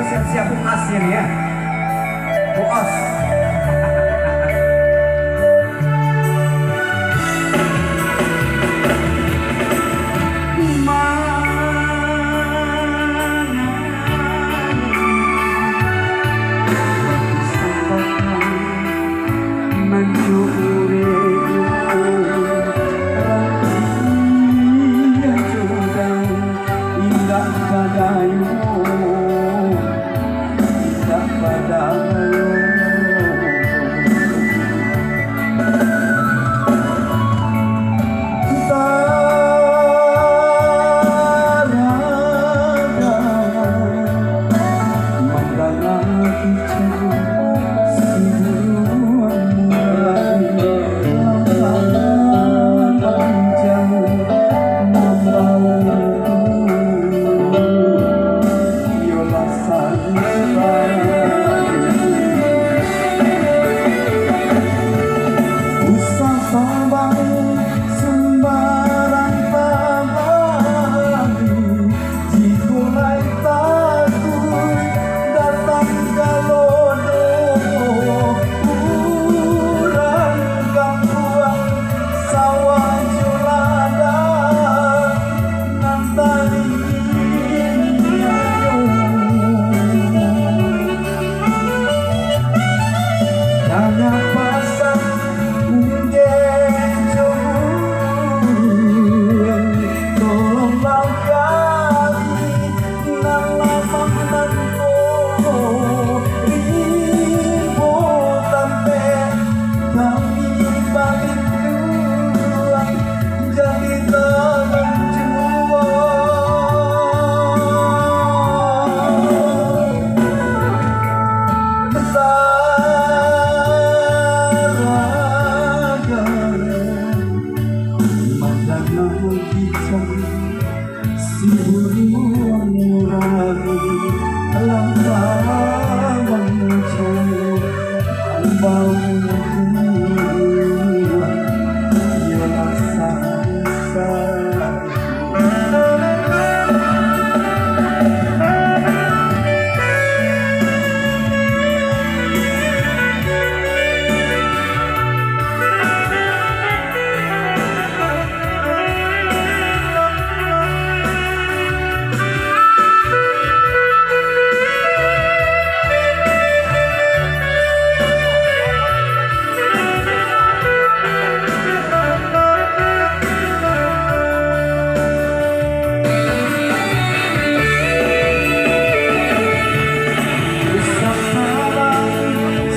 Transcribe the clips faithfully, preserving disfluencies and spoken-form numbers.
Siap-siap, As, ya, nih, ya. Boas. Indak badayo, indak badayo. Taraga mandanga kicau si buruang murah, mata panjang mambawa iyolah santai. Usah tabang sumbarang tabang, jiko lai takuik datang ka lodo, urang kampuang sawah jo ladang. Nan tadi danga pasan unggen jo buruang, tolonglah kami nan lamah nangko, ribut tampek kami barinduan. Jadi tabang juo. Taraga mandanga kicau si buruang murah, lah tabang juo.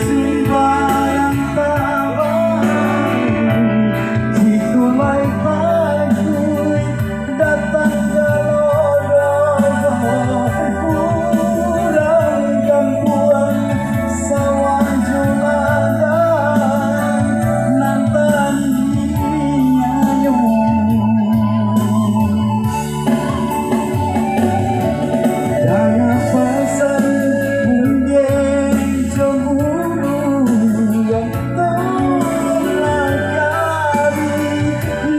Sumbarang tabang, jiko lai takuik datang ka lodo, urang kampuang sawah jo ladang nan taniayo. Danga pasan unggen jo buruang, tolonglah kami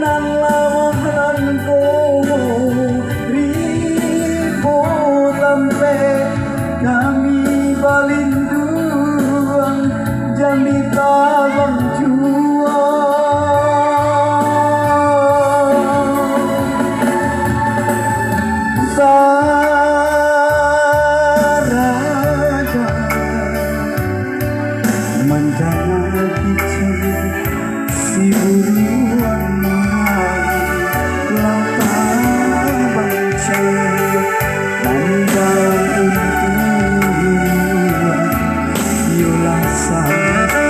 nan lamah nangko, ribut tampek kami barinduan, jan ditabang juo. Taraga mandanga kicau si buruang murah, lah tabang juo. Mandanga untuak iyolah santai.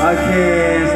Oke,